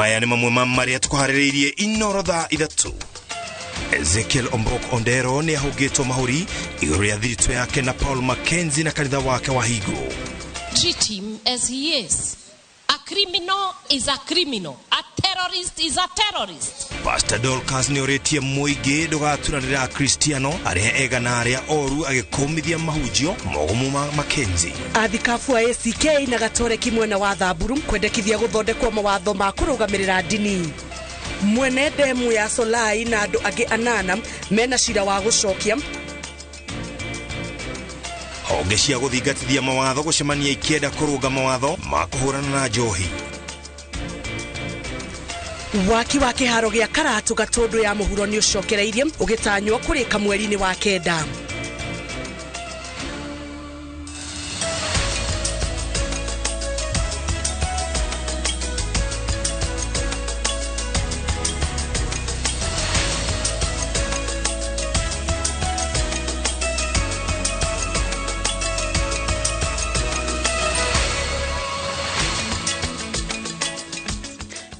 Maya nĩ mamwe ma marĩa tũkũharĩrĩirie Inoro thaa 3. Ezekiel Ombok Ondero nĩ ahũngĩtwo mahũri igũrũ rĩa thiritũ yake na Paul Mackenzie na kanitha wake wa Hingo. Treat him as he is. A criminal is a criminal. A terrorist is a terrorist. Pastor Dorcas nĩ orĩtie mũingĩ ndũgaturanĩre Akristiano arĩa ega na arĩa oru agĩkũmithia mahunjio mogomu ma Mackenzie. Athikabu a ACK na Gatoreki mwena wa Thamburu kwendekithia gũthondekwo mawatho ma kũrũgamĩrĩra ndini. Mwene ndemu ya Solai na andũ angĩ 8 mena cira wa gũcokia. Honge cia gũthingatithia mawatho gũcemania ikĩenda kũrũnga mawatho ma kũhũrana na njohi. Waki wa kĩharo gĩa Karatu Gatũndũ ya mũhuro nĩ ũcokereirie ũgĩtanywo kũrĩka mweri-inĩ wa 9.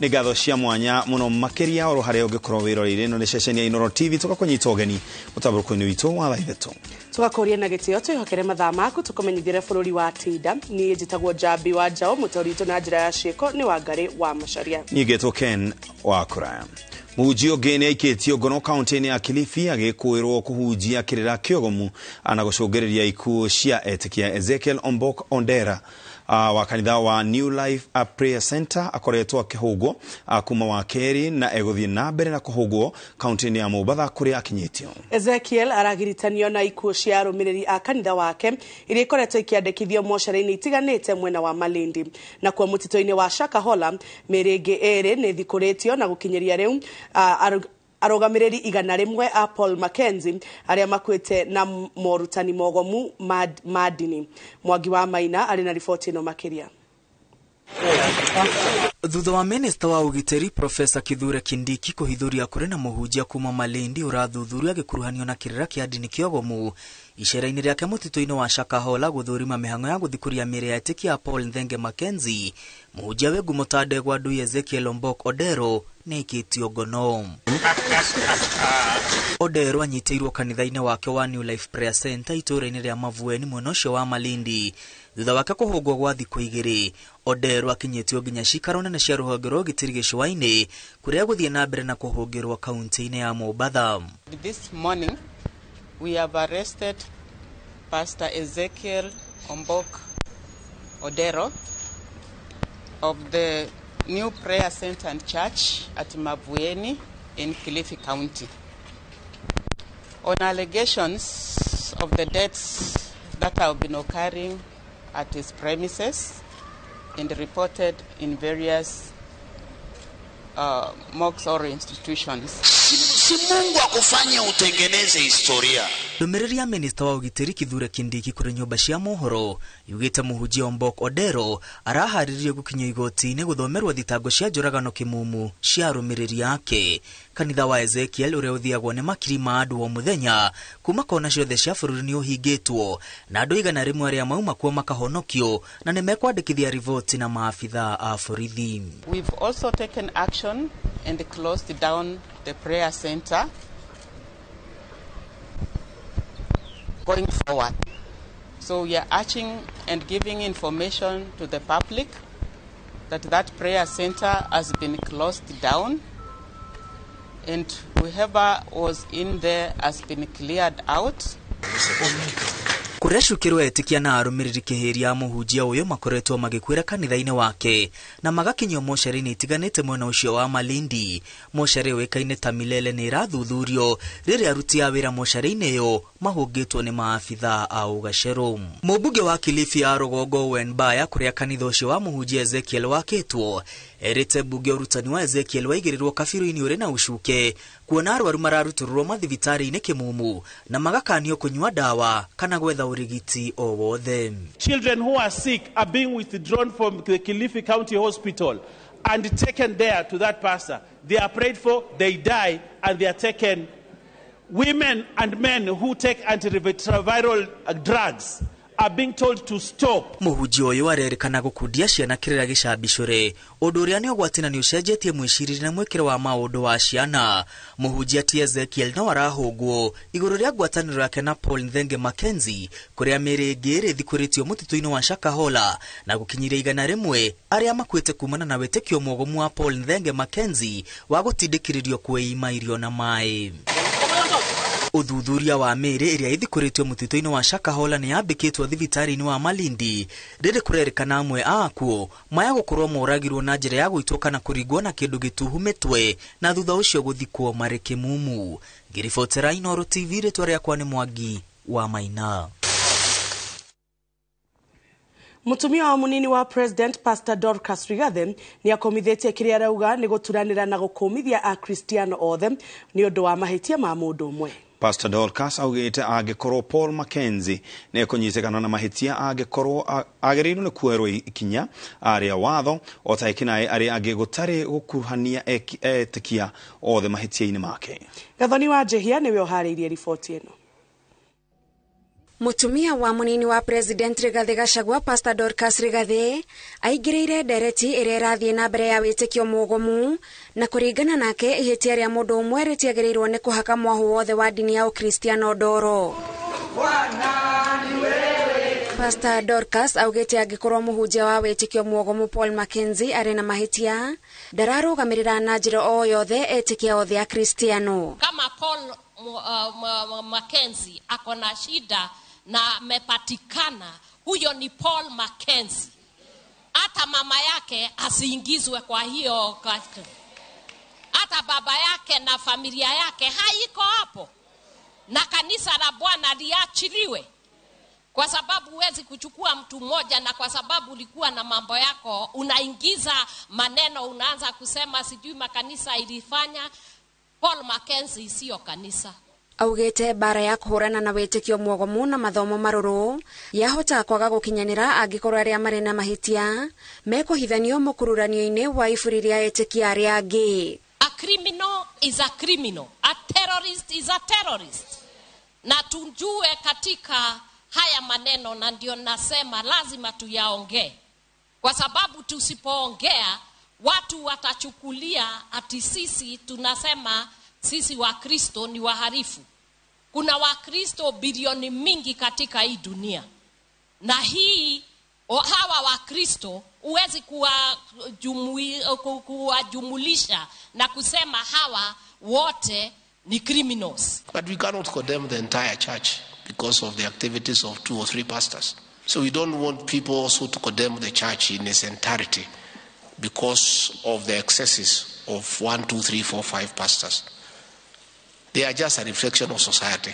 Nĩ ngatho cia mwanya mũno makĩria oro harĩa ũngĩkorwo wĩroreire ĩno nĩ ceceni ya Inoro TV tũgakũnyita ũgeni mũtambũrũko-inĩ witũ wa thaa 3. Tũgakũria na gĩtĩo twĩhokere mathaa maku tũkũmenyithĩre bũrũri wa Tinda. Niĩ njĩtagwo Njambi wa Njaũ, mũtaũri witũ na njĩra ya ciĩko nĩ Wangarĩ wa Macharia. Niĩ ngetwo Ken wa Kũraya. Mũhunjia ũngĩ nĩ aikĩtio ngono kaunti-inĩ ya Kilifi agĩkũĩrwo kũhunjia kĩrĩra kĩogomu na gũcũngĩrĩria ikuũ cia etĩkia. Ezekiel Ombok Ondera wa kanitha wa New Life Prayer Center akoretwo akĩhũngwo kuma wa kerĩ na egũthiĩ na mbere na kũhũngwo kaunti-inĩ ya Mombatha kũrĩa akinyĩtio. Ezekiel aragiritanio na ikuũ cia arũmĩrĩri a kanitha wake iria ikoretwo ikĩandĩkithio mocarĩ-inĩ itiganĩte mwena wa Malindi. Nakuo mũtitũ-inĩ wa Shakahola mĩĩrĩ ĩngĩ 2 nĩ ĩthikũrĩtio na gũkinyĩria rĩu arũgamĩrĩri 100 a Paul Mackenzie arĩa makuĩte na morutani mogomu ma ndini. Mwangi wa Maina arĩ na riboti ĩno makĩria. Thutha wa minista wa ũgitĩri Profesa Kithure Kindiki kũhithũria kũrĩ na mũhunjia kuma Malindi ũrathuthurio agĩkuruhanio na kĩrĩra kĩa ndini kĩogomu icera-inĩ rĩake mũtitũ-inĩ wa Shakahola gũthũrima mĩhang'o ya gũthikũria mĩĩrĩ ya etĩkia a Paul Nthenge Mackenzie, mũhunjia wĩ ngumo ta ndegwa ndui Ezekiel Ombok Odero nĩ aikĩtio ngono. Odero anyitĩirwo kanitha-inĩ wake wa New Life Prayer Center itũũra-inĩ rĩa Mavueni mwena ũcio wa Malindi. Thutha wake kũhũngwo gwa thikũ 2, Odero akinyĩtio nginya cikaro nene cia rũhonge rwa ũgitĩri gĩcũa-inĩ kũrĩa gũthiĩ na mbere na kũhũngĩrwo kaunti-inĩ ya Mombatha. This morning we have arrested Pastor Ezekiel Ombok Odero of the New Prayer Center and Church at Mavueni in Kilifi County on allegations of the deaths that have been occurring at his premises and reported in various mosques or institutions. Si Mungu akufanye utengeneze historia. Ndũmĩrĩri ya minista wa ũgitĩri Kithure Kindiki kũrĩ nyũmba cia mohoro yugĩte mũhunjia Ombok Odero araharĩrio gũkinyio igoti-inĩ gũthomerwo thitango cia njũragano kĩmumu cia arũmĩrĩri ake. Kanitha wa Ezekiel ũrĩa ũthiagwo nĩ makiri ma andũ o mũthenya kuma kona ciothe cia bũrũri nĩ ũhingĩtwo na andũ 100 arĩa mauma kuo makahonokio na nĩ mekwandĩkithia riboti na maabitha a borithi. We've also taken action and closed down the prayer center going forward. So we are urging and giving information to the public that that prayer center has been closed down and whoever was in there has been cleared out. Kũrĩa cukĩrwo etĩkia na arũmĩrĩri kĩhĩria mũhunjia ũyũ makoretwo magĩkuĩra kanitha-inĩ wake na magakinyio mocarĩ-inĩ itiganĩte mwena ũcio wa Malindi. Mocarĩ ũĩkaine ta Milele nĩ ĩrathuthurio rĩrĩa aruti a wĩra mocarĩ-inĩ ĩyo mahũngĩtwo nĩ maabitha a ũgacerũ. Mũmbunge wa Kilifi ya rũgongo Owen Baya kũrĩa kanitha ũcio wa mũhunjia Ezekiel wakĩtwo erĩte mbunge ũrutani wa Ezekiel waigĩrĩrwo kabirũ-inĩ ũrĩ na ũcuke kuona arwaru mararutũrũrwo mathibitarĩ-inĩ kĩmumu na magakanio kũnyua ndawa kana gwetha ũrigiti o wothe. Children who are sick are being withdrawn from the Kilifi County Hospital and taken there to that pastor. They are prayed for, they die, and they are taken. Women and men who take antiretroviral drugs are being told to stop. Mũhunjia ũyũ arerĩkana gũkundia ciana kĩrĩra gĩcambicũre, ũndũ ũrĩa nĩ ũgwati na nĩ ũcenjetie mwĩcirĩrie na mwĩkĩre wa maũndũ wa ciana. Mũhunjia ti Ezekiel no arahũngwo igũrũ rĩa ngwatanĩro yake na Paul Nthenge Mackenzie, kũrĩa mĩĩrĩ ĩngĩ ĩrĩ ĩthikũrĩtio mũtitũ-inĩ wa Shakahola na gũkinyĩria 100 arĩa makuĩte kumana na wĩtĩkio mwogomu wa Paul Nthenge Mackenzie wa gũtindĩkĩrĩrio kwĩima irio na maĩ. Ũthuthuria wa mĩĩrĩ ĩrĩa ĩthikũrĩtio mũtitũ-inĩ wa Shakahola nĩ yambĩkĩtwo thibitarĩ-inĩ wa Malindi, rĩrĩ kũrerĩkana amwe a akuũ maya gũkorwo moragirwo na njĩra ya gũitwo kana kũringwo na kĩndũ gĩtuhu mĩtwe na thutha ũcio gũthikwo marĩ kĩmumu. Ngĩribotera Inooro TV, rĩtwa rĩakwa nĩ Mwangi wa Maina. Mutumia wa munini wa President Pastor Dorcas Rigathi ni akomithitie kiria arauga ni guturanira na gukumithia Akristiano othe ni undu wa mahitia ma mundu umwe. Pastor Dorcas augite angikorwo Paul Mackenzie ni ekunyitĩkana na mahitia angikorwo agĩrĩirwo nĩ kuoerwo ikinya arĩa watho o ta ekinaĩ arĩa angĩ gũtarĩ gũkuruhania etĩkia othe mahĩtia-inĩ make. Gathoni wa Njehia nĩwe ũharĩirie riboti ĩno. Mutumia wa munini wa President Rigathi Gachagua Pastor Dorcas Rigathi aingĩrĩire ndereti ĩrĩa ĩrathiĩ na mbere ya wĩtĩkio mũgomu na kũringana nake ihĩtia rĩa mũndũ ũmwe rĩtiagĩrĩirwo nĩ kũhaka mwahu wothe wa ndini ya Ũkristiano ndoro. Pastor Dorcas augĩte angĩkorwo mũhunjia wa wĩtĩkio mũgomu Paul Mackenzie arĩ na mahĩtia ndararũgamĩrĩra na njĩra o yothe etĩkia othe a Kristiano. Kama Paul Mackenzie ako na shida na amepatikana, huyo ni Paul Mackenzie. Hata mama yake asiingizwe kwa hiyo, hata baba yake na familia yake haiko hapo, na kanisa la Bwana liachiliwe, kwa sababu huwezi kuchukua mtu mmoja, na kwa sababu ulikuwa na mambo yako unaingiza maneno, unaanza kusema sijui makanisa ilifanya. Paul Mackenzie sio kanisa. Augĩte bara ya kũhũrana na wĩtĩkio mwogomu na mathomo marũrũ yahota kwaga gũkinyanĩra angĩkorwo arĩa marĩ na mahĩtia mekũhithanio mũkururanio-inĩ wa iburi rĩa etĩkia arĩa angĩ. A criminal is a criminal, a terrorist is a terrorist. Na tujue katika haya maneno, na ndio nasema lazima tuyaongee, kwa sababu tusipoongea watu watachukulia ati sisi tunasema sisi wa Kristo ni waharifu. Kuna Wakristo bilioni mingi katika hii dunia, na hii hawa Wakristo huwezi kuwajumulisha na kusema hawa wote ni criminals. But we cannot condemn the entire church because of the activities of 2 or 3 pastors. So we don't want people also to condemn the church in its entirety because of the excesses of 1, 2, 3, 4, 5 pastors. They are just a reflection of society.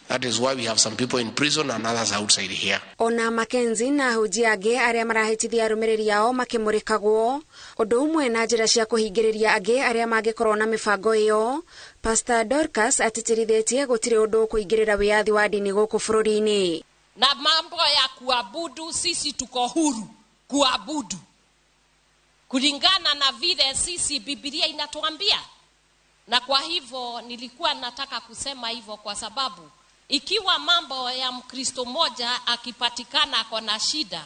That is why we have some people in prison and others outside here. Ona Mackenzie na ahunjia angĩ arĩa marahĩtithia arũmĩrĩri ao makĩmũrĩkagwo ũndũ ũmwe na njĩra cia kũhingĩrĩria angĩ arĩa mangĩkorwo na mĩbango ĩyo. Pastor Dorcas atĩtĩrithĩtie gũtirĩ ũndũ ũkũingĩrĩra wĩyathi wa ndini gũkũ bũrũri-inĩ. Na mambo ya kuabudu, sisi tuko huru kuabudu kulingana na vile sisi Biblia inatuambia. Na kwa hivyo nilikuwa nataka kusema hivyo kwa sababu ikiwa mambo ya Mkristo moja akipatikana ako na shida,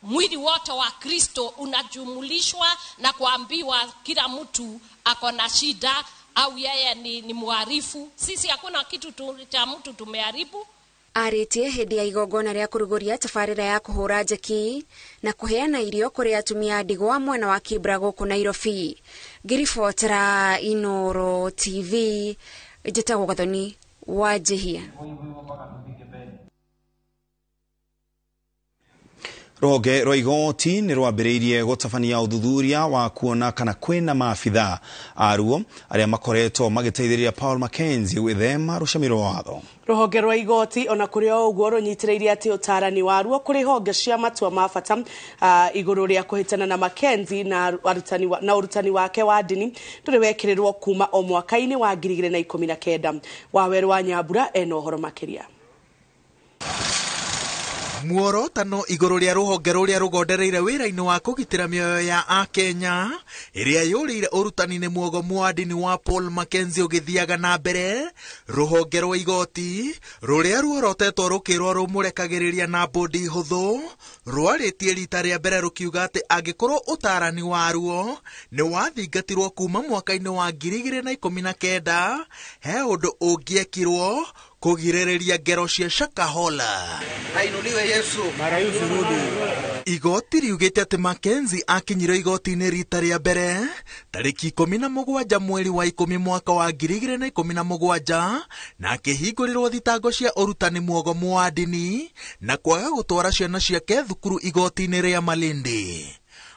mwili wote wa Kristo unajumulishwa na kuambiwa kila mtu ako na shida au yeye ni mharifu. Sisi hakuna kitu cha mtu tumeharibu. Arĩtie hĩndĩ ya igongona rĩa kũrugũria tabarĩra ya kũhũra njeki na kũheana irio kũrĩ atumia a ndigwa mwena wa Kibra gũkũ Nairobi. Ngĩribotera Inooro TV, njĩtagwo Gathoni wa Njehia. Rũhonge rwa igoti nĩ rwambĩrĩirie gũtabania ũthuthuria wa kuona kana kwĩna maabithaa aruo arĩa makoretwo magĩteithĩrĩria Paul Mackenzie gwĩthema rũcemi rwa watho. Rũhonge rwa igoti ona kũrĩ o ũguo rũnyitĩrĩire atĩ ũtarani waruo kũrĩ honge cia matua ma bata igũrũ rĩa kũhĩtana na Mackenzie na ũrutani wake wa ndini ndũrĩ wekĩrĩrwo kuma o mwaka-inĩ wa 2019. Wawerũ wa Nyambura ena ũhoro makĩria. Muorotano igũrũ rĩa rũhonge rũrĩa rũgondereire wĩra-inĩ wa kũgitĩra mĩoyo ya akenya ĩrĩa yũrĩire ũrutani-inĩ mwogomu wa ndini wa Paul Mackenzie ũgĩthiaga na mbere. Rũhonge rwa igoti rũrĩa ruorotetwo rũkĩrwo rũmũrekagĩrĩria na bodi hũthũ rwarĩtie rita rĩa mbere rũkiuga atĩ angĩkorwo ũtarani waruo nĩ wathingatirwo kuma mwaka-inĩ wa 2019 he ũndũ ũngĩekirwo kũgirĩrĩria ngero cia Shakahola. Ainuliwe Yesu. Igoti riugĩte atĩ Mackenzie akinyire igoti-inĩ rita rĩa mbere tarĩki 17 mweri wa 10 mwaka wa 2017 na akĩhingũrĩrwo thitango cia ũrutani mwogomu wa ndini na kwaga gũtwara ciana ciake thukuru igoti-inĩ rĩa Malindi.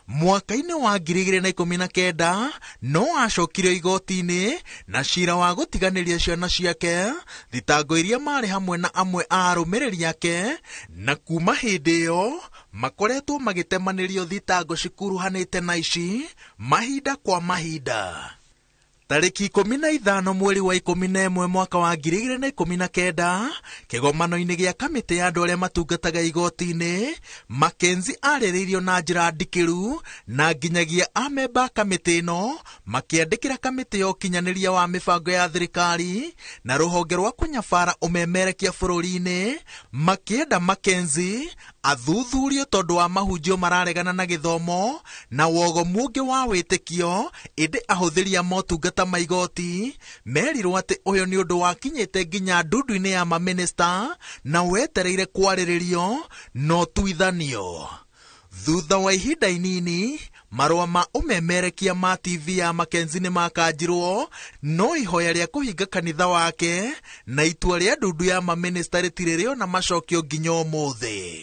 Mwaka-inĩ wa 2019 no acokire igoti-inĩ na cira wa gũtiganĩria ciana ciake thitango iria marĩ hamwe na amwe a arũmĩrĩri ake, na kuma hĩndĩ ĩyo makoretwo magĩtemanĩrio thitango cikuruhanĩte na ici mahinda kwa mahinda. Tarĩki 15 mweri wa 11 mwaka wa 2019 kĩgomano-inĩ gĩa kamĩtĩ ya andũ arĩa matungataga igoti-inĩ, Mackenzie arĩrĩirio na njĩra ndikĩru na nginyagia amemba a kamĩtĩ ĩno makĩandĩkĩra kamĩtĩ ya ũkinyanĩria wa mĩbango ya thirikari na rũhonge rwa kũnyabara ũmemerekia bũrũri-inĩ makĩenda Mackenzie athuthurio tondũ wa mahunjio mararegana na gĩthomo na wogomu ũngĩ wa wĩtĩkio, ĩndĩ ahũthĩri a motungata maigoti merirwo atĩ ũyũ nĩ ũndũ wakinyĩte nginya ndundu-inĩ ya mamĩnĩsta na wetereire kwarĩrĩrio no tuithanio. Thutha wa ihinda inini marũa ma ũmemerekia ma TV ya Mackenzie nĩ makanjirwo, no ihoya rĩa kũhinga kanitha wake na itua rĩa ndundu ya mamĩnĩsta rĩtirĩ rĩona macokio nginya ũmũthĩ.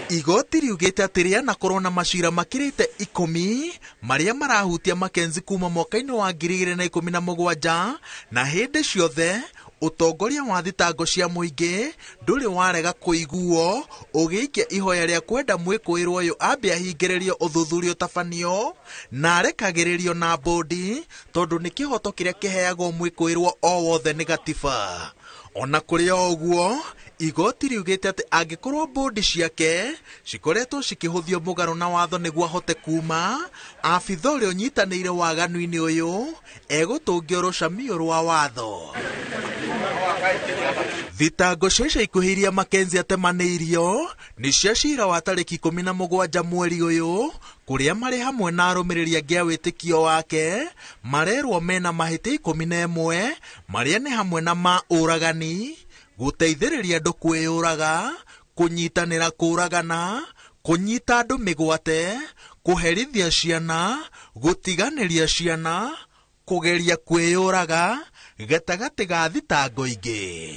Igoti riugĩte atĩ rĩanakorwo na macira makĩrĩte 10 marĩa marahutia Mackenzie kuma mwaka-inĩ wa 2017 na hĩndĩ ciothe ũtongoria wa thitango cia mũingĩ ndũrĩ warega kũiguo ũgĩikia ihoya rĩa kwenda mwĩkũĩrwo ũyũ ambe ahingĩrĩrio ũthuthuria ũtabanio na arekagĩrĩrio na bodi tondũ nĩ kĩhoto kĩrĩa kĩheagwo mwĩkũĩrwo o wothe nĩ gatiba. Ona kũrĩ o ũguo igoti riugĩte atĩ angĩkorwo bodi ciake cikoretwo cikĩhũthio mũgarũ na watho nĩguo ahote kuma, abitha ũrĩa ũnyitanĩire waganu-inĩ ũyũ egũtũngio rũcamio rwa watho. Thitango cia ica ikuhĩ iria Mackenzie atemanĩirio nĩ cia cira wa tarĩki 17 mweri ũyũ kũrĩa marĩ hamwe na arũmĩrĩri angĩ a wĩtĩkio wake marerwo mena mahĩtia 11 marĩa nĩ hamwe na ma ũragani, gũteithĩrĩria andũ kwĩyũraga, kũnyitanĩra kũũragana, kũnyita andũ mĩgwate, kũherithia ciana, gũtiganĩria ciana, kũgeria kwĩyũraga gatagatĩ ga thitango ingĩ.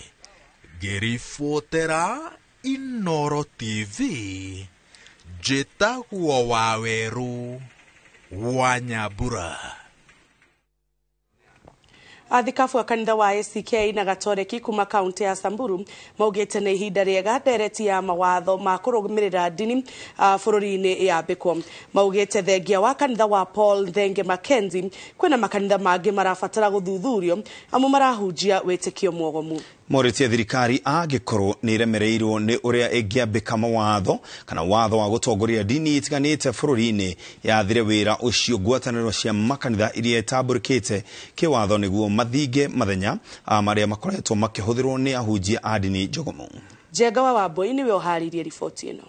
Ngĩribotera Inooro TV, njĩtagwo Wawerũ wa Nyambura. Athikabu a kanitha wa ACK na Gatoreki kuma kaunti ya Samburu maugĩte nĩ ihinda rĩega ndereti ya mawatho ma kũrũmĩrĩra ndini bũrũri-inĩ yambĩkwo. Maugĩte thengia wa kanitha wa Paul Thenge Mackenzie kwĩna makanitha mangĩ marabatara gũthuthurio amu marahunjia wĩtĩkio mwogomu. Morĩtie thirikari angĩkorwo nĩ ĩremereirwo nĩ ũrĩa ĩngĩambĩka mawatho kana watho wa gũtongoria ndini itiganĩte bũrũri-inĩ yathire wĩra ũcio ngwatanĩro cia makanitha iria itambũrĩkĩte kĩwatho nĩguo mathinge mathenya marĩa makoretwo makĩhũthĩrwo nĩ ahunjia a ndini njogomu. Njenga wa Wambui nĩwe ũharĩirie riboti ĩno.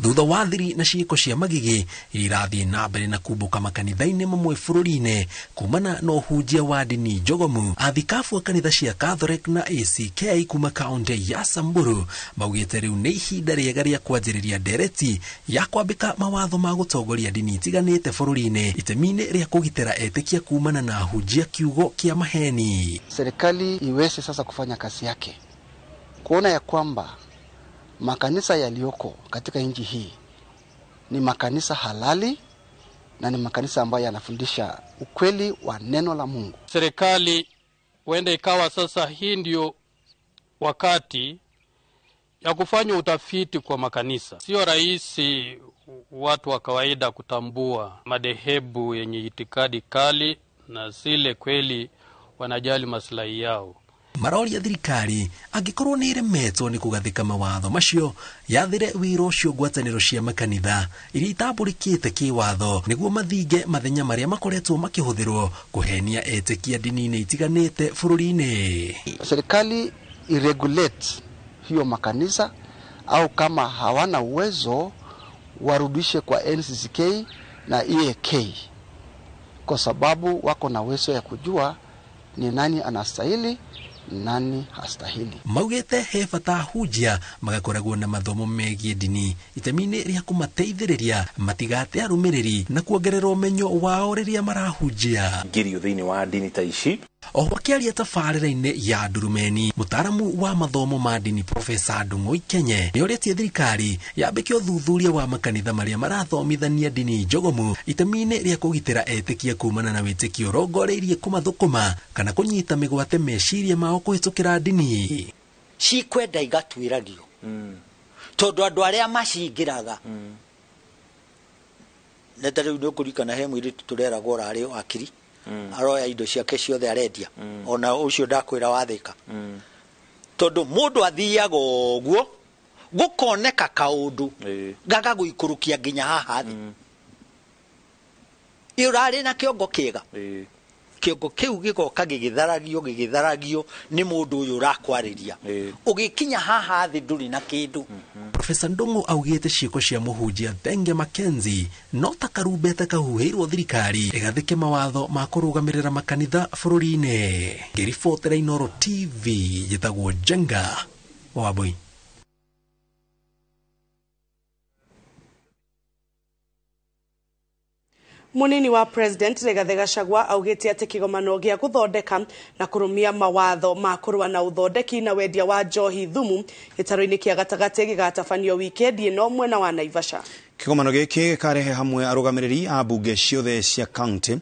Thutha wa thiri na ciĩko cia magigi iria irathiĩ na mbere na kumbũka makanitha-inĩ mamwe bũrũri-inĩ kumana na ũhunjia wa ndini njogomu, athikabu a kanitha cia Catholic na ACK kuma kaunti ya Samburu maugĩte rĩu nĩ ihinda rĩega rĩa kwanjĩrĩria ndereti ya kwambĩka mawatho ma gũtongoria ndini itiganĩte bũrũri-inĩ itemi-inĩ rĩa kũgitĩra etĩkia kumana na ahunjia kiugo kĩa maheni. Serikali iweze sasa kufanya kazi yake kuona ya kwamba makanisa yaliyoko katika nchi hii ni makanisa halali na ni makanisa ambayo yanafundisha ukweli wa neno la Mungu. Serikali huenda ikawa sasa hii ndio wakati ya kufanya utafiti kwa makanisa. Sio rahisi watu wa kawaida kutambua madhehebu yenye itikadi kali na zile kweli wanajali maslahi yao. Maroria thirikari angĩkorwo nĩ ĩremetwo nĩ kũgathĩka mawatho macio yathĩre wĩra ũcio ngwatanĩro cia makanitha iria itambũrĩkĩte kĩwatho nĩguo mathinge mathenya marĩa makoretwo makĩhũthĩrwo kũhenia etĩkia ndini-inĩ itiganĩte bũrũri-inĩ. Serikali iregulate hiyo makanisa au kama hawana uwezo warudishe kwa NCCK na EAK, kwa sababu wako na uwezo ya kujua ni nani anastahili nani hastahili. Maugĩte he bata hunjia magakoragwo na mathomo megiĩ ndini itemi-inĩ rĩa kũmateithĩrĩria matigate arũmĩrĩri na kuongerera ũmenyo wao rĩrĩa marahunjia. Ngirio thĩinĩ wa ndini ta ici. Oho akĩaria tabarĩra-inĩ ya Ndurumeni, mũtaaramu wa mathomo ma ndini Profesa Ndung'u Ikenye nĩorĩtie thirikari yambĩke ũthuthuria wa makanitha marĩa marathomithania ndini njogomu itemi-inĩ rĩa kũgitĩra etĩkia kumana na wĩtĩkio ũrongoreirie kũmathũkũma kana kũnyita mĩgwate meciria mao kũhĩtũkĩra ndini. Cikwenda igatuĩragio tondũ andũ arĩa macingĩraga nĩ ta rĩu nĩũkũririkana he mũirĩtu tũreragwo ũrarĩ wakiri aroya indo ciake ciothe arendia ona ũcio ndakwĩra wathĩka tondũ mũndũ athiaga ũguo gũkoneka kaũndũ gagagũikũrũkia nginya haha thĩ. Ĩ ũrarĩ na kĩongo kĩega, kĩongo kĩu gĩgoka gĩgĩtharagio nĩ mũndũ ũyũ ũrakwarĩria, ũgĩkinya haha thĩ ndũrĩ na kĩndũ. Profesa Ndung'u augĩte ciĩko cia mũhunjia Thenge Mackenzie no ta karumbeta kahuhĩirwo thirikari ĩgathĩke mawatho ma kũrũgamĩrĩra makanitha bũrũri-inĩ. Ngĩribotera Inooro TV njĩtagwo Njenga Wambui. Munini wa President Rigathi Gachagua augĩte atĩ kĩgomano gĩa gũthondeka na kũrũmia mawatho ma kũrũa na ũthondeki na wendia wa njohi thumu gĩtarũ-inĩ kĩa gatagatĩ gĩgatabanio wikendi ĩno mwena wa Naivasha. Kĩgomano gĩkĩ gĩkarehe hamwe arũgamĩrĩri a mbunge ciothe cia kaunti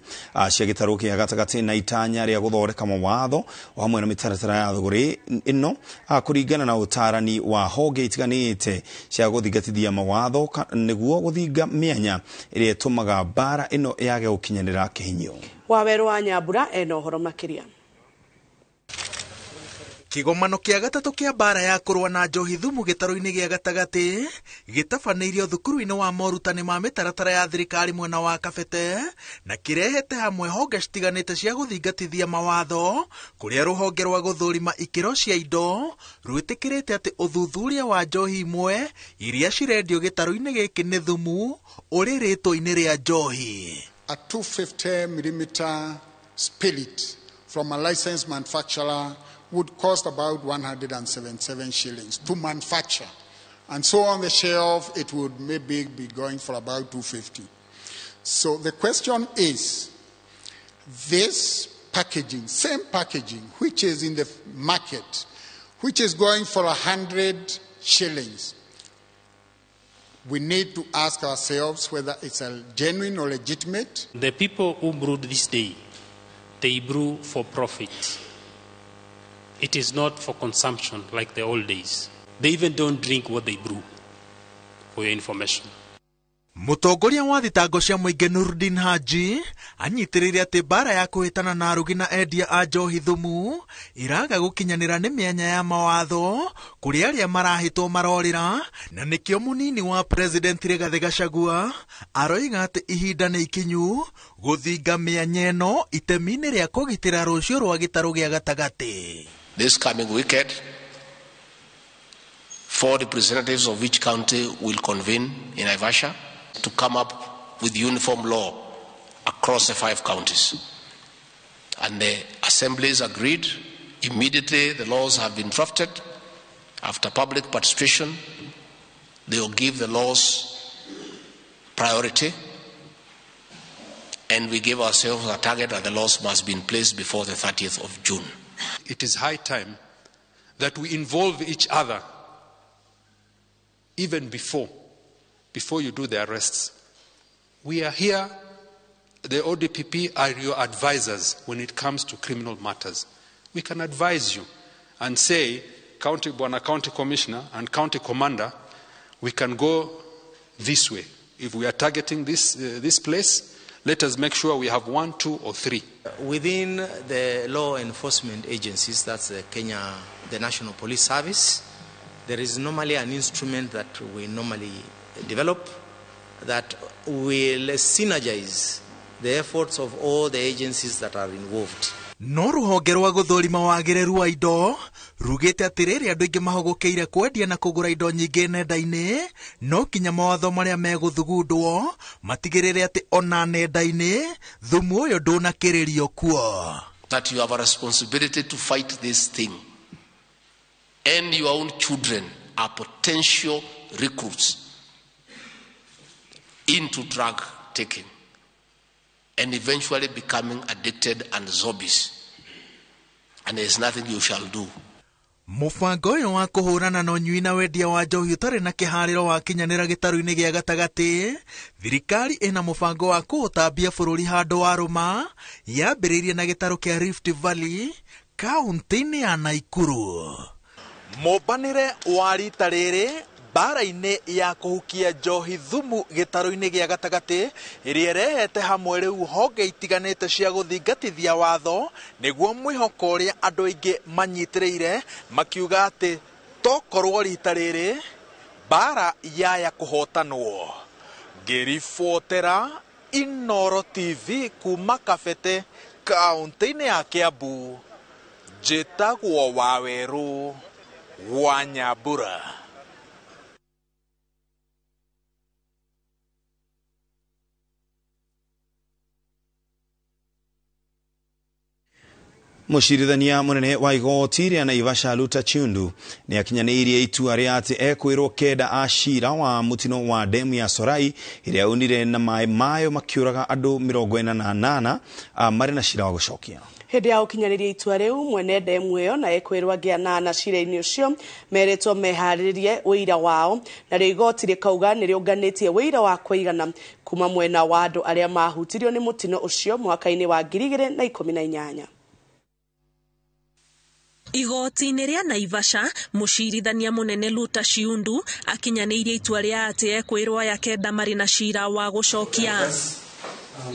cia gĩtarũ kĩa gatagatĩ na itanya rĩa gũthondeka mawatho o hamwe na mĩtaratara ya thũgũrĩ ĩno kũringana na ũtarani wa honge itiganĩte cia gũthingatithia mawatho nĩguo gũthinga mĩanya ĩrĩa ĩtũmaga mbara ĩno yage gũkinyanĩra kĩhinyio. Wawerũ wa Nyambura ena ũhoro makĩria. Kĩgomano kĩa gatatũ kĩa mbara ya kũrũa na njohi thumu gĩtarũ-inĩ gĩa gatagatĩ gĩtabanĩirio thukuru-inĩ wa morutani ma mĩtaratara ya thirikari mwena wa Kabete na kĩrehete hamwe honge citiganĩte cia gũthingatithia mawatho kũrĩa rũhonge rwa gũthũrima ikĩro cia indo rwĩtĩkĩrĩte atĩ ũthuthuria wa njohi imwe iria cirendio gĩtarũ-inĩ gĩkĩ nĩ thumu ũrĩ rĩtwa-inĩ rĩa njohi. A 250 millimeter spirit from a licensed manufacturer would cost about 177 shillings to manufacture. And so on the shelf, it would maybe be going for about 250. So the question is, this packaging, same packaging, which is in the market, which is going for 100 shillings, we need to ask ourselves whether it's a genuine or legitimate. The people who brewed this day, they brew for profit. It is not for consumption like the old days. They even don't drink what they brew, for your information. Mũtongoria wa thitango cia mũingĩ Nurdin Haji anyitĩrĩire atĩ mbara ya kũhĩtana na arugi na endia a njohi thumu iraga gũkinyanĩra nĩ mĩanya ya mawatho kũrĩ arĩa marahĩtwo marorĩra, na nĩkĩo mũnini wa President Rigathi Gachagua aroiga atĩ ihinda nĩ ikinyu gũthinga mĩanya ĩno itemi-inĩ rĩa kũgitĩra rũciũ rwa gĩtarũ gĩa gatagatĩ. This coming weekend, 4 representatives of each county will convene in Naivasha to come up with uniform law across the 5 counties. And the assemblies agreed. Immediately the laws have been drafted. After public participation, they will give the laws priority. And we give ourselves a target that the laws must be in place before the 30th of June. It is high time that we involve each other even before you do the arrests. We are here, the ODPP are your advisors when it comes to criminal matters. We can advise you and say, County Bwana County Commissioner and County Commander, we can go this way. If we are targeting this place, let us make sure we have 1, 2, or 3. Within the law enforcement agencies, that's the Kenya, the National Police Service, there is normally an instrument that we normally develop that will synergize the efforts of all the agencies that are involved. No ruhonge rwa gũthũrima wagĩrĩru wa indo rugĩte atĩ rĩrĩa andũ aingĩ mahũgũkĩire kwendia na kũgũra indo nyingĩ nenda-inĩ, no kinya mawatho marĩa megũthugundwo matigĩrĩre atĩ ona nenda-inĩ thumu ũyũ ndũnakĩrĩrio kuo. That you have a responsibility to fight this thing, and your own children are potential recruits into drug taking and eventually becoming addicted and zombies, and there is nothing you shall do. Mũbango ũyũ wa kũhũrana na ũnyui na wendia wa njohi ũtarĩ na kĩharĩro wakinyanĩra gĩtarũ-inĩ gĩa gatagatĩ, thirikari ĩna mũbango wa kũũtambia bũrũri handũ warũma, yambĩrĩirie na gĩtarũ kĩa Rift Valley kaũntĩ-inĩ ya Naikuru. Mũmbanĩre wa rita rĩrĩ mbara-inĩ ya kũhukia njohi thumu gĩtarũ-inĩ gĩa gatagatĩ ĩrĩa ĩrehete hamwe rĩu honge itiganĩte cia gũthingatithia watho nĩguo mwĩhoko ũrĩa andũ aingĩ manyitĩrĩire makiuga atĩ tokorwo rita rĩrĩ mbara yaya kũhotanwo. Ngĩribotera Inooro TV kuma Kabete kaũntĩ-inĩ ya Kiambu, njĩtagwo Wawerũ wa Nyambura. Mũcirithania mũnene wa igoti rĩa Naivasha Luta Chundu nĩ akinyanĩirie itua rĩa atĩ ekwĩrwo kenda a cira wa mũtino wa demu ya Sorai ĩrĩa yaunire na maĩ mayo makĩũraga andũ 48 marĩ na cira wa gũcokia. Hĩndĩ ya gũkinyanĩria itua rĩu mwene ndemu ĩyo na ekwĩrwo angĩ anana cira-inĩ ũcio meretwo meharĩrĩrie ũira wao, narĩo igoti rĩkauga nĩ rĩũnganĩtie ũira wa kũigana kuma mwena wa andũ arĩa mahutirio nĩ mũtino ũcio mwaka-inĩ wa 2018. Igoti-inĩ rĩa Naivasha, mũcirithania mũnene Luta Shiundu akinyanĩirie itua rĩa atĩ ekwĩrwo aya kenda marĩ na cira wa gũcokia.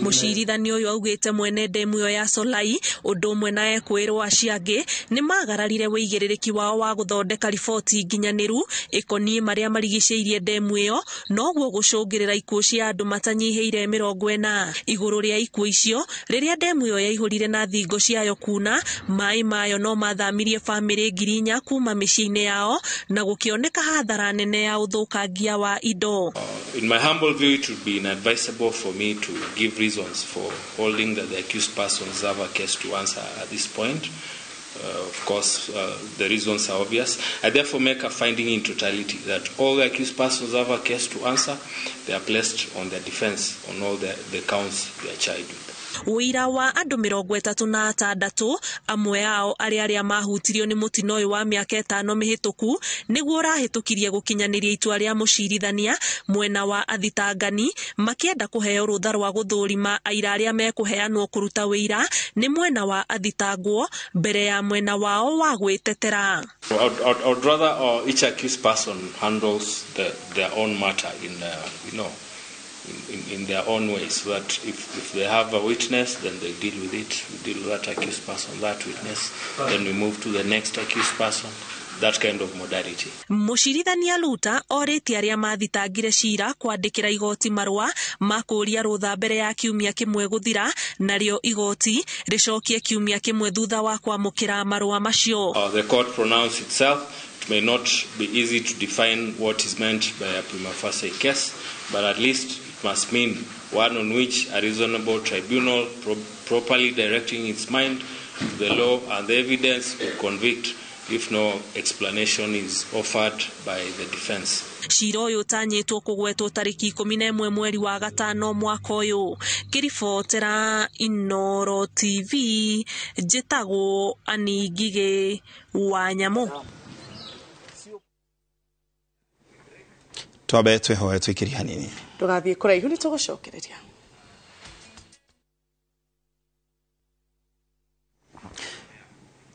Mũcirithania ũyũ augĩte mwene ndemu ĩyo ya Solai ũndũ ũmwe na ekwĩrwo acio angĩ nĩ magararire wĩigĩrĩrĩki wao wa gũthondeka riboti nginyanĩru ĩkoniĩ marĩa marigicĩirie ndemu ĩyo, noguo gũcũngĩrĩra ikuũ cia andũ matanyihĩire 40. Igũrũ rĩa ikuũ icio, rĩrĩa ndemu ĩyo yaihũrire na thingo ciayo kuna, maĩ mayo no mathamirie bamĩrĩ 4,000 kuma mĩciĩ-inĩ yao na gũkĩoneka hathara nene ya ũthũkangia wa indo. In my humble view, it would be inadvisable for me to give reasons for holding that the accused persons have a case to answer at this point. Of course, the reasons are obvious. I therefore make a finding in totality that all the accused persons have a case to answer. They are placed on their defense on all the counts they are charged with. Ũira wa andũ 36 amwe ao arĩa arĩa mahutirio nĩ mũtino ũyũ wa mĩaka 5 mĩhĩtũku nĩguo ũrahĩtũkirie gũkinyanĩria itua rĩa mũcirithania mwena wa athitangani makĩenda kũheo rũtha rwa gũthũrima aira arĩa mekũheanwo kũruta wĩira nĩ mwena wa athitangwo mbere ya mwena wao wa gwĩtetera. I'd rather each accused person handles their own matter in their own way, so that if they have a witness, then they deal with it. We deal with that accused person, that witness, then we move to the next accused person, that kind of modality. Mũcirithania Luta orĩtie arĩa mathitangire cira kwandĩkĩra igoti marũa ma kũũria rũtha mbere ya kiumia kĩmwe gũthira, narĩo igoti rĩcokie kiumia kĩmwe thutha wa kwamũkĩra marũa macio. The court pronounced itself. It may not be easy to define what is meant by a prima facie case, but at least it must mean one on which a reasonable tribunal properly directing its mind to the law and the evidence will convict if no explanation is offered by the defense. Cira ũyũ ũtanyĩtwo kũgwetwo tarĩki 11 mweri wa gatano mwaka ũyũ. Ngĩribotera Inooro TV, njĩtagwo Annie Ngigĩ wa Nyamũ. Twambe twĩhoe twĩkĩrie hanini. Ndũgathiĩ kũraihu nĩ tũgũcokereria.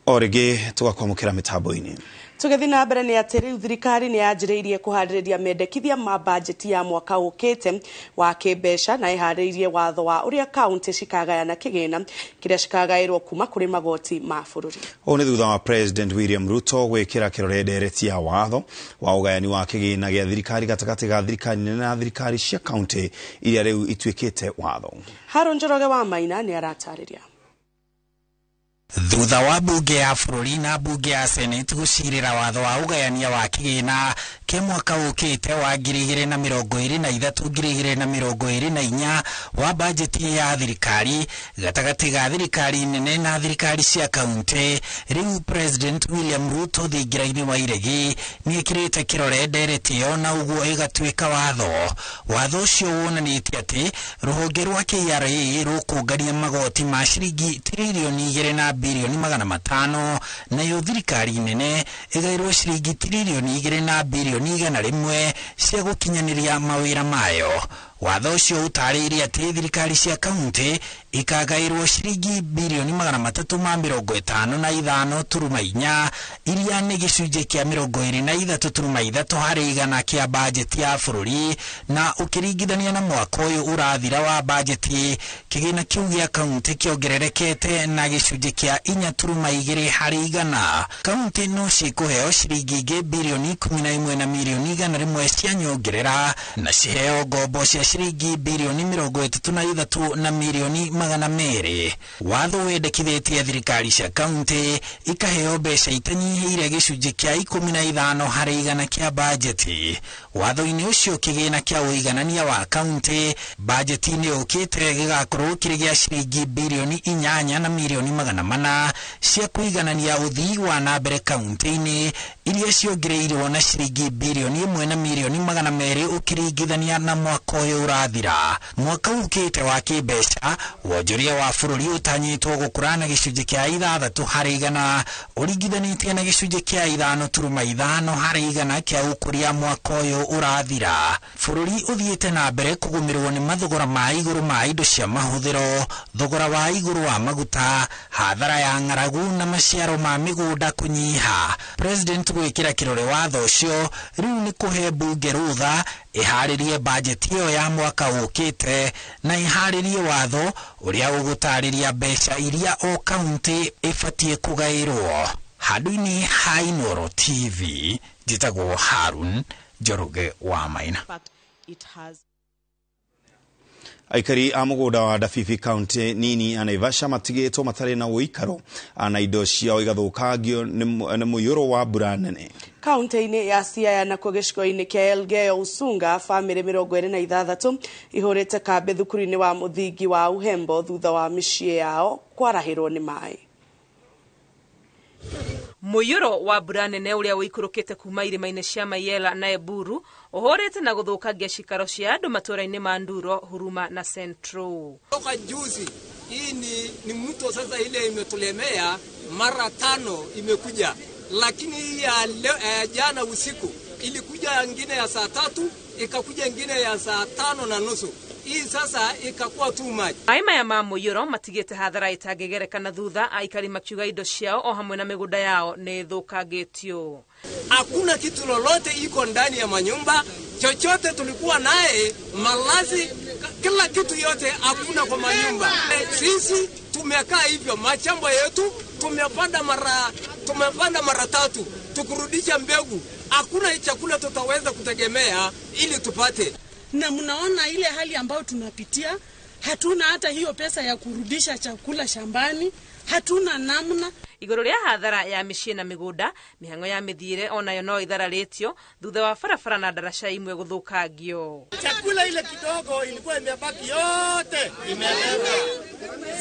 O rĩngĩ tũgakwamũkĩra mĩtambo-inĩ. Tũgĩthiĩ na mbere nĩ atĩ rĩu thirikari nĩ yanjĩrĩirie kũharĩrĩria mendekithia ma bajeti ya mwaka ũkĩte wa kĩmbeca na ĩharĩrĩirie watho wa ũrĩa kaunti cikagayana kĩgĩna kĩrĩa cikagaĩrwo kuma kũrĩ magoti ma bũrũri. Ũũ nĩ thutha wa President William Ruto gwĩkĩra kĩrore ndereti ya watho wa ũgayani wa kĩgĩna gĩa thirikari gatagatĩ ga thirikari nene na thirikari cia kaunti iria rĩu ituĩkĩte watho. Harũ Njoroge wa Maina nĩ aratarĩria. Thutha wa bunge ya bũrũri na bunge ya Senate gũcirĩra watho wa ũgayania wa kĩgĩna kĩa mwaka ũkĩte wa 2023 2024 wa bajeti ya thirikari gatagatĩ ga thirikari nene na thirikari cia kaunti, rĩu President William Ruto thingira-inĩ wa iregi nĩekĩrĩte kĩrore ndereti ĩyo na ũguo ĩgatuĩka watho. Watho ũcio wonanĩtie atĩ rũhonge rwa KRA rũkũngania magoti ma ciringi tiririoni 2 na bilioni 500, nayo thirikari nene ĩgaĩrwo ciringi tiririoni 2 na bilioni 100 cia gũkinyanĩria mawĩra mayo. Watho ũcio ũtarĩirie atĩ thirikari cia kaunti ikagaĩrwo ciringi bilioni 355.4 iria nĩ gĩcunjĩ kĩa 23.3 harĩ igana kĩa bajeti ya bũrũri, na ũkĩringithania na mwaka ũyũ ũrathira wa bajeti, kĩgĩna kĩu gĩa kaunti kĩongererekete na gĩcunjĩ kĩa 4.2 harĩ igana. Kaunti no cikũheo ciringi ingĩ bilioni 11 na milioni 100 cia nyongerera na ciheo ngombo cia ciringi bilioni 33 na milioni 200. Watho wendekithĩtie thirikari cia kaunti ikaheo mbeca itanyihĩire gĩcunjĩ kĩa 15 harĩ igana kĩa bajeti. Watho-inĩ ũcio kĩgĩna kĩa ũiganania wa kaunti bajeti-inĩ ũkĩte gĩgakorwo kĩrĩ gĩa ciringi bilioni 8 na milioni 400 cia kũiganania ũthii wa na mbere kaunti-inĩ iria ciongereirwo na ciringi bilioni 1 na milioni 200 ũkĩringithania na mwaka ũyũ ũrathira. Mwaka ũkĩte wa kĩmbeca wonjoria wa bũrũri ũtanyĩtwo gũkũra na gĩcunjĩ kĩa 6 harĩ igana ũringithanĩtie na gĩcunjĩ kĩa 5.5 harĩ igana kĩa ũkũria mwaka ũyũ ũrathira. Bũrũri ũthiĩte na mbere kũgũmĩrwo nĩ mathogora ma igũrũ ma indo cia mahũthĩro, thogora wa igũrũ wa maguta, hathara ya ng'aragu na maciaro ma mĩgũnda kũnyiha. President gwĩkĩra kĩrore watho ũcio rĩu nĩ kũhe bunge rũtha ĩharĩrie bajeti ĩyo ya mwaka ũkĩte na ĩharĩrie watho ũrĩa ũgũtarĩria mbeca iria o kaunti ĩbatiĩ kũgaĩrwo. Handũ-inĩ ha Inooro TV, njĩtagwo Harun Njoroge wa Maina. Aikari a mũgũnda wa Dafifi kaunti nini ya Naivasha matigĩtwo matarĩ na ũikaro na indo ciao igathũkangio nĩ mũiyũro wa mbura nene. Kaunti-inĩ ya Siaya nakuo gĩcigo-inĩ kĩa Elgeyo Usunga, bamĩrĩ 26 ihũrĩte kambĩ thukuru-inĩ wa mũthingi wa Uhembo thutha wa mĩciĩ yao kwarahĩrwo nĩ maĩ. Mũiyũro wa mbura nene ũrĩa ũikũrũkĩte kuma irĩma-inĩ cia Mayela na Eburu ũhũrĩte na gũthũkangia cikaro cia andũ matũũra-inĩ ma Nduro, Huruma na Central. Toka juzi hii ni mto sasa, ile imetulemea mara 5 imekuja, lakini ya jana usiku ilikuja ingine ya saa 3, ikakuja ingine ya saa 5:30. Hii sasa ikakuwa too much. Maĩ maya ma mũiyũro matigĩte hathara ĩtangĩgerekana thutha aikari makiuga indo ciao o hamwe na mĩgũnda yao nĩ ĩthũkangĩtio. Hakuna kitu lolote iko ndani ya manyumba, chochote tulikuwa naye, malazi, kila kitu yote hakuna kwa manyumba. Sisi tumekaa hivyo, mashamba yetu tumepanda mara 3, tukurudisha mbegu. Hakuna chakula tutaweza kutegemea ili tupate. Na mnaona ile hali ambayo tunapitia, hatuna hata hiyo pesa ya kurudisha chakula shambani, hatuna namna. Igũrũ rĩa hathara ya mĩciĩ na mĩgũnda, mĩhang'o ya mĩthiĩre onayo no ĩthararĩtio thutha wa barabara na ndaraca imwe gũthũkangio. Chakula ile kidogo ilikuwa imebaki yote imebeba.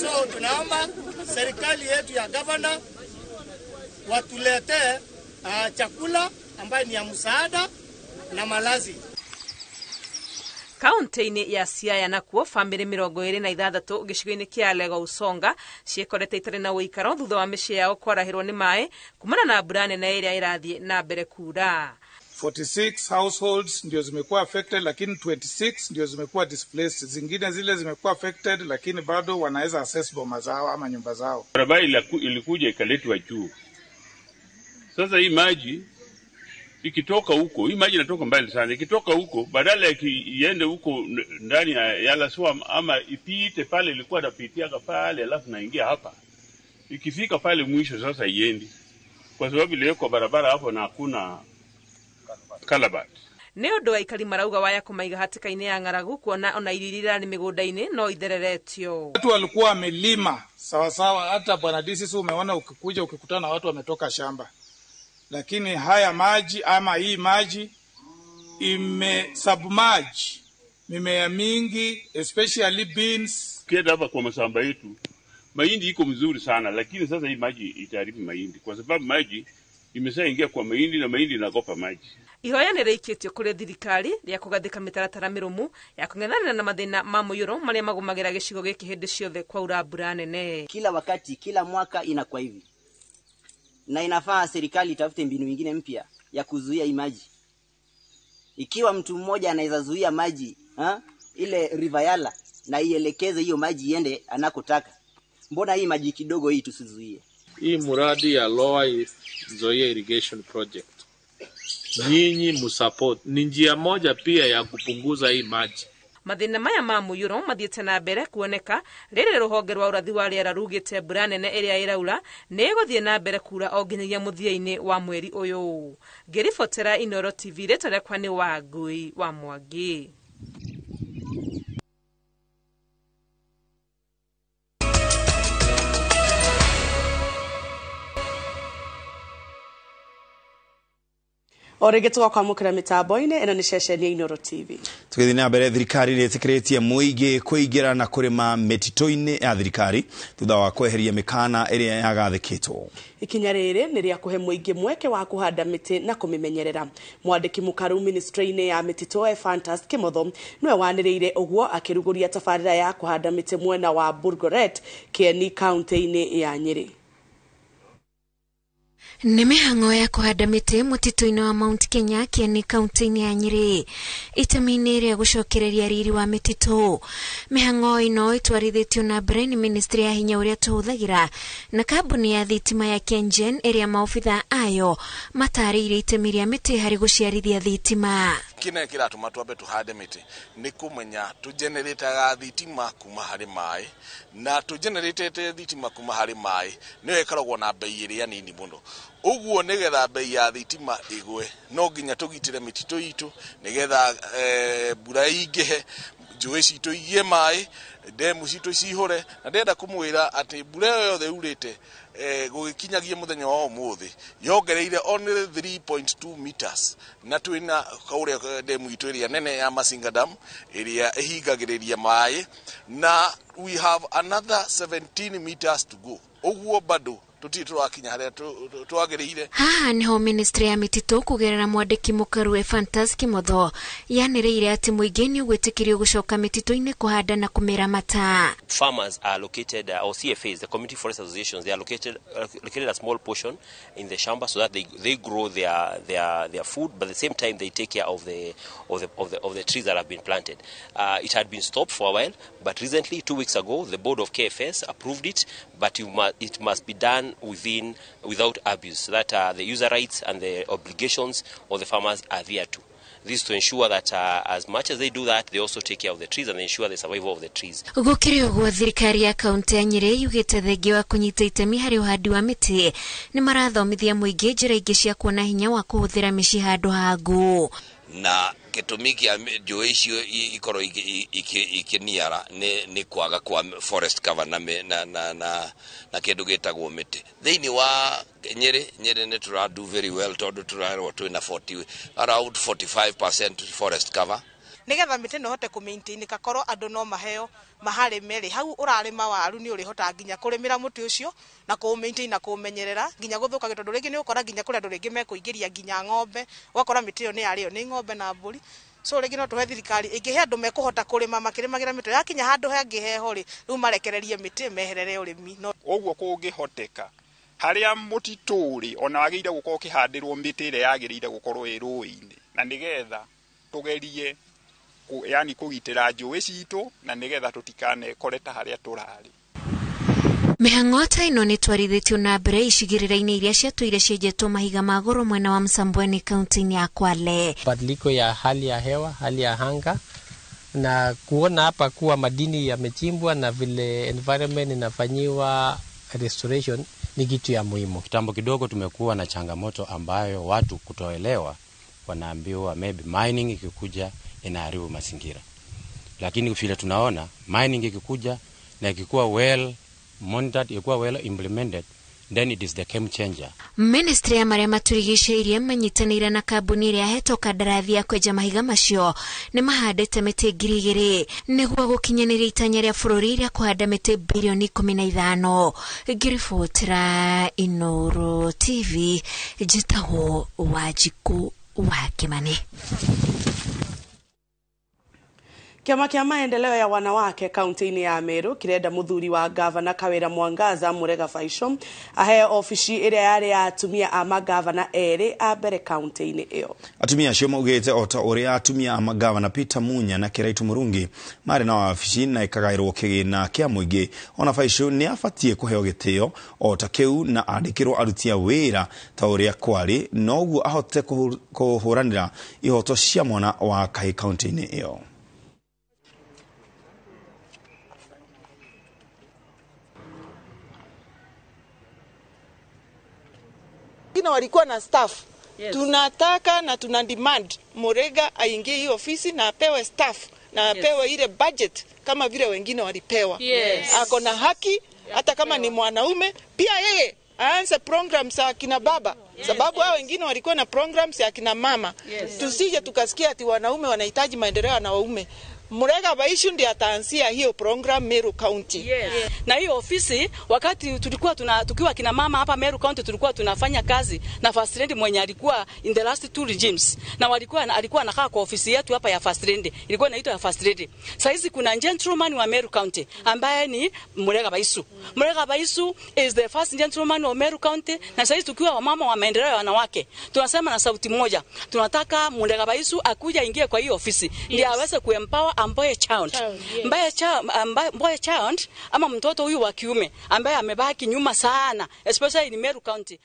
So tunaomba serikali yetu ya governor watuletee chakula ambayo ni ya msaada na malazi. Kaunti-inĩ ya Siaya nakuo bamĩrĩ 26 gĩcigo-inĩ kĩa Lego Usonga ciĩkorete itarĩ na ũikaro thutha wa mĩciĩ yao kwarahĩrwo nĩ maĩ kumana na mbura nene ĩrĩa ĩrathiĩ na mbere kura. 46 households ndio zimekuwa affected, lakini 26 ndio zimekuwa displaced. Zingine zile zimekuwa affected, lakini bado wanaweza access boma zao ama nyumba zao. Barabara ilikuja ikaletwa juu. Sasa hii maji ikitoka huko, hii maji inatoka mbali sana. Ikitoka huko, badala ya iende huko ndani ya Yala Swamp ama ipite pale ilikuwa napitiaga pale, alafu naingia hapa. Ikifika pale mwisho sasa iendi, kwa sababu iliwekwa barabara hapo na hakuna kalabat. Nĩ ũndũ aikari marauga waya kũmaiga hatĩka-inĩ ya ng'aragu kuona ona irio iria irarĩ mĩgũnda-inĩ no ithereretio. Watu walikuwa wamelima sawasawa, hata bwana DCC umeona ukikuja ukikutana na watu wametoka shamba, lakini haya maji ama hii maji ime submerge mimea mingi especially beans. Ukienda hapa kwa mashamba yetu mahindi iko mzuri sana, lakini sasa hii maji itaharibu mahindi kwa sababu maji imeshaingia kwa mahindi na mahindi inakopa maji. Ihoya nĩ rĩikĩtio kũrĩ thirikari rĩa kũgathĩka mĩtaratara mĩrũmu ya kũng'ethanĩra na mathĩna ma mũiyũro marĩa magũmagĩra gĩcigo gĩkĩ hĩndĩ ciothe kwaura mbura nene. Kila wakati, kila mwaka inakuwa hivi, na inafaa serikali itafute mbinu nyingine mpya ya kuzuia hii maji. Ikiwa mtu mmoja anaweza zuia maji ile River Yala na ielekeze hiyo maji iende anakotaka, mbona hii maji kidogo hii tusizuie? Hii muradi ya Lower Nzoia Irrigation Project nyinyi musupport, ni njia moja pia ya kupunguza hii maji. Mathĩna maya ma mũiyũro mathiĩte na mbere kuoneka rĩrĩ rũhonge rwa ũrathi wa rĩera rugĩte mbura nene ĩrĩa ĩraura nĩ ĩgũthiĩ na mbere kura o nginyagia mũthia-inĩ wa mweri ũyũ. Ngĩribotera Inooro TV, rĩtwa rĩakwa nĩ Wangui wa Mwangi. O rĩngĩ tũgakwamũkĩra mĩtambo-inĩ ĩno nĩ ceceni ya Inooro TV. Tũgĩthiĩ na mbere, thirikari nĩ ĩtĩkĩrĩtie mũingĩ kũingĩra na kũrĩma mĩtitũ-inĩ ya thirikari thutha wa kweheria mĩkana ĩrĩa yagathĩkĩtwo. Ikinya rĩrĩ nĩ rĩa kũhe mũingĩ mweke wa kũhanda mĩtĩ na kũmĩmenyerera. Mwandĩki mũkaru ministry-inĩ ya mĩtitũ Ephantus Kimotho nĩwe wanĩrĩire ũguo akĩrugũria tabarĩra ya kũhanda mĩtĩ mwena wa Burgoret, Kieni, kaunti-inĩ ya Nyĩrĩ. Nĩ mĩhang'o ya kũhanda mĩtĩ mũtitũ-inĩ wa Mount Kenya, Kieni, kaunti-inĩ ya Nyĩrĩ, itemi-inĩ rĩa gũcokereria riri wa mĩtitũ. Mĩhang'o ĩno ĩtwarithĩtio na mbere nĩ ministry ya hinya ũrĩa tũhũthagĩra na kambuni ya thitima ya KenGen ĩrĩa maobitha ayo matarĩirie itemi rĩa mĩtĩ harĩ gũciarithia thitima. Kĩnene kĩratũma twambe tũhande mĩtĩ nĩ kũmenya tũgenerataga thitima kuma harĩ maĩ, na tũgeneratĩte thitima kuma harĩ maĩ nĩyo ĩkoragwo na bei ĩrĩa nini mũno. Ũguo nĩgetha bei ya thitima ĩgwe no nginya tũgitĩre mĩtitũ itũ nĩgetha mbura ĩingĩhe, njũĩ citũ igie maĩ, ndemu citũ cihũre. Na ndĩrenda kũmwĩra atĩ mbura ĩyo yothe yurĩte gũgĩkinyagia mũthenya wa ũmũthĩ yongereire only 3.2 meters, na twĩna kaũrĩa ndemu itũ ĩrĩa nene ya Masinga Dam ĩrĩa ĩhingagĩrĩria maĩ, na we have another 17 meters to go. Ũguo bado tũtirĩ tũrakinya harĩa twagĩrĩire. Haha nĩho ministry ya mĩtitũ kũgerera mwandĩki mũkaru Ephantus Kimotho yanĩrĩire atĩ mũingĩ nĩ ũgwĩtĩkĩrio gũcoka mĩtitũ-inĩ kũhanda na kũmĩramata. Farmers are located, or CFAs, the community forest associations, they are located a small portion in the shamba so that they grow their food, but at the same time they take care of the trees that have been planted. It had been stopped for a while, but recently, 2 weeks ago, the board of KFS approved it, but it must be done without abuse, so that the user rights and the obligations of the farmers are there too. This is to ensure that as much as they do that, they also take care of the trees and ensure the survival of the trees. Gũkĩrĩ ũguo, thirikari ya kaunti ya Nyĩrĩ yugĩte thengia wa kũnyita itemi harĩ ũhandi wa mĩtĩ nĩ marathomithia mũingĩ njĩra ingĩ cia kuona hinya wa kũhũthĩra mĩciĩ handũ ha ngũ. Na gĩtũmi kĩa njũĩ icio ikorwo ikĩniara nĩ kwaga kwa forest cover na kĩndũ gĩtagwo mĩtĩ. Thĩinĩ wa Nyĩrĩ, Nyĩrĩ nĩ tũra do very well tondũ tũrarwo twĩna around 45% forest cover. Nigetha mĩtĩ no hote kũ-maintain kakorwo andũ no maheo maharĩme rĩ, hau ũrarĩma waru nĩ ũrĩhotaga nginya kũrĩmĩra mũtĩ ũcio na kũũ-maintain na kũũmenyerera nginya gũthũka, tondũ rĩngĩ nĩ ũkora nginya kũrĩ andũ rĩngĩ mekũingĩria nginya ng'ombe, ũgakora mĩtĩ ĩyo nĩ yarĩo nĩ ng'ombe na mbũri. So rĩngĩ no tũhe thirikari ĩngĩhe andũ mekũhota kũrĩma makĩrĩmagĩra mĩtĩ, yakinya handũ hangĩ heho rĩ, rĩu marekererie mĩtĩ meherere ũrĩmi. Ũguo kũngĩhoteka Harĩa mũtitũ ũrĩ ona wagĩrĩire gũkorwo ũkĩhandĩrwo mĩtĩ ĩrĩa yagĩrĩire gũkorwo ĩ rũĩ-inĩ, na nĩgetha tũgerie yani kũgitĩra njũĩ citũ na nĩgetha tũtikanekore ta harĩa tũrarĩ. Mĩhang'o ta ĩno nĩ twarithĩtio na mbere icigĩrĩra-inĩ iria ciatũire cienjetwo mahiga ma goro mwena wa Msambweni kaunti-inĩ ya Kwale. Badiliko ya hali ya hewa, hali ya anga, na kuona hapa kuwa madini yamechimbwa na vile environment inafanyiwa restoration ni kitu ya muhimu. Kitambo kidogo tumekuwa na changamoto ambayo watu kutoelewa, wanaambiwa maybe mining ikikuja inaharibu mazingira, lakini vile tunaona mining ikikuja na ikikuwa well monitored, ikikuwa well implemented, then it is the game changer. Ministry ya marĩa matũrigicĩirie manyitanĩire na kambuni ĩrĩa yahetwo kandarathi ya kwenja mahiga macio nĩ mahandĩte mĩtĩ 2,000 nĩguo gũkinyanĩria itanya rĩa bũrũri rĩa kũhanda mĩtĩ bilioni 15. Ngĩribotera Inooro TV, njĩtagwo Wanjikũ wa Kĩmani. Kiama kia maendeleo ya wanawake kaunti-inĩ ya Meru kirenda muthuri wa gavana Kawira Mwangaza Murega Faisho ahe ofici ĩrĩa yarĩ ya atumia a magavana erĩ a mbere kaunti-inĩ ĩyo. Atumia acio maugĩte o ta ũrĩa atumia a magavana Peter Munya na Kiraitu Murungi marĩ na wabici na ĩkagaĩrwo kĩgĩna kĩa mũingĩ, ona Faisho nĩ abatiĩ kũheo gĩtĩo o ta kĩu na andĩkĩrwo aruti a wĩra ta ũrĩa kwarĩ noguo ahote kũhũranĩra ihoto cia mwana wa kahĩĩ kaunti-inĩ ĩyo. Walikuwa na staff. Yes. Tunataka na tuna demand Murega aingie hii ofisi na apewe staff na apewe ile budget kama vile wengine walipewa. Yes. Ako na haki hata kama ni mwanaume pia yeye aanze programs za kina baba. Yes. Sababu hao wengine walikuwa na programs ya kina mama. Yes. Tusije tukasikia ati wanaume wanahitaji maendeleo na waume. Murega Baishu ndiye ataanzia hiyo program Meru County. Yes. Na hiyo ofisi wakati tulikuwa tukiwa kina mama hapa Meru County tulikuwa tunafanya kazi na First Lady mwenye alikuwa in the last 2 regimes, na alikuwa anakaa kwa ofisi yetu hapa ya First Lady, ilikuwa inaitwa ya First Lady. Sasa hizi kuna gentleman wa Meru County ambaye ni Murega Baisu. Murega Baisu is the first gentleman wa Meru County, na sasa hizi tukiwa wamama wa maendeleo ya wanawake tunasema na sauti moja, tunataka Murega Baisu akuja ingie kwa hiyo ofisi ndiye aweze kuempower ambaye child. Ambaye child ama mtoto huyu wa kiume ambaye amebaki nyuma sana, especially in Meru County.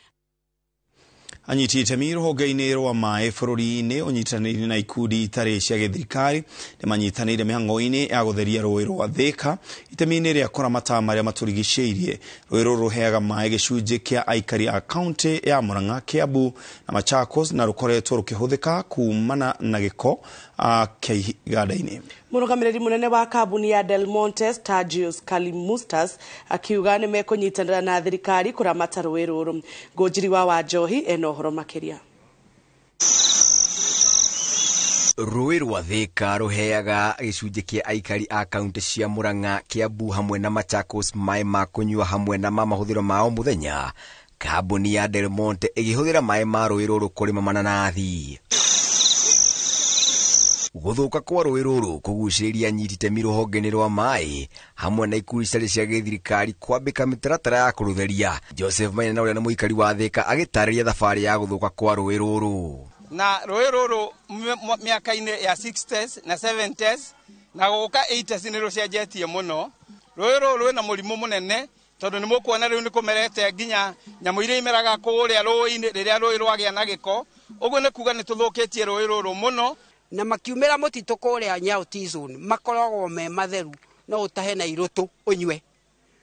Anyiti itemi rũhonge-inĩ rwa maĩ bũrũri-inĩ ũnyitanĩire na ikundi itarĩ cia gĩthirikari nĩ manyitanĩire mĩhang'o-inĩ ya gũtheria rũĩ rwa Thika itemi-inĩ rĩa kũramata marĩa matũrigicĩirie. Rũĩ rũrũ rũheaga maĩ gĩcunjĩ kĩa aikari a kaunti ya Murang'a, Kiambu na Machakos na rũkoretwo rũkĩhũthĩka kumana na gĩko kĩa iganda-inĩ. Mũrũgamĩrĩri mũnene wa kambuni ya Del Monte Sergius Kalimustas akiuga nĩ mekũnyitanĩra na thirikari kũramata rũĩ rũrũ. Ngũnjiri wa Wanjohi ena ũhoro makĩria. Rũĩ rwa Thika rũheaga gĩcunjĩ kĩa aikari a kaunti cia Murang'a, Kiambu hamwe na Machakos maĩ ma kũnyua hamwe na ma mahũthĩro ma o mũthenya. Kambuni ya Del Monte ĩgĩhũthĩra maĩ ma rũĩ rũrũ kũrĩma mananathi. Gũthũka kwa rũĩ rũrũ kũgucĩrĩria anyiti itemi rũhonge-inĩ rwa maĩ hamwe na ikundi citarĩ cia gĩthirikari kwambĩka mĩtaratara ya kũrũtheria. Joseph Maina ũrĩa nĩ mũikari wa Thika agĩtarĩria thabarĩ ya gũthũka kwa rũĩ rũrũ. Na rũĩ rũrũ mĩaka-inĩ ya 60s na 70s na gũka 80s nĩ rũcenjetie mũno. Rũĩ rũrũ rwĩna mũrimũ mũnene tondũ nĩ mũkuona rĩu nĩ kũmerete nginya nyamũ iria imeraga kũrĩa rũĩ-inĩ rĩrĩa rũĩ rwagĩa na gĩko. Ũguo nĩ kuga nĩ tũthũkĩtie rũĩ rũrũ mũno. Na makiumĩra mũtitũ kũrĩa Nyau T-zone makoragwo me matheru no ũtahe na irũtũ ũnyue,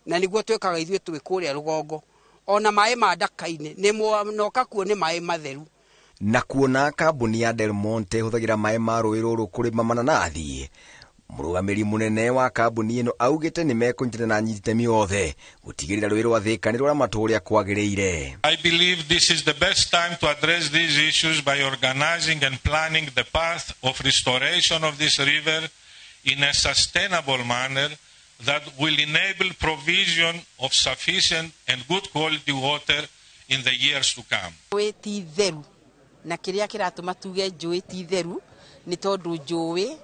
na nĩguo twĩkaga ithuĩ twĩ kũrĩa rũgongo. Ona maĩ ma ndaka-inĩ nĩ noka kuo nĩ maĩ matheru. Na kuona kambuni ya Del Monte ĩhũthagĩra maĩ ma rũĩ rũrũ kũrĩma mananathi, mũrũgamĩrĩri mũnene wa kambuni ĩno augĩte nĩ mekũnyitanĩra na anyiti itemi othe gũtigĩrĩra rũĩ rwa Thika nĩ rũramatwo ũrĩa kwagĩrĩire. I believe this is the best time to address these issues by organizing and planning the path of restoration of this river in a sustainable manner that will enable provision of sufficient and good quality water in the years to come. Rũĩ ti theru, na kĩrĩa kĩratũma tuge njũĩ ti theru nĩ tondũ njũĩ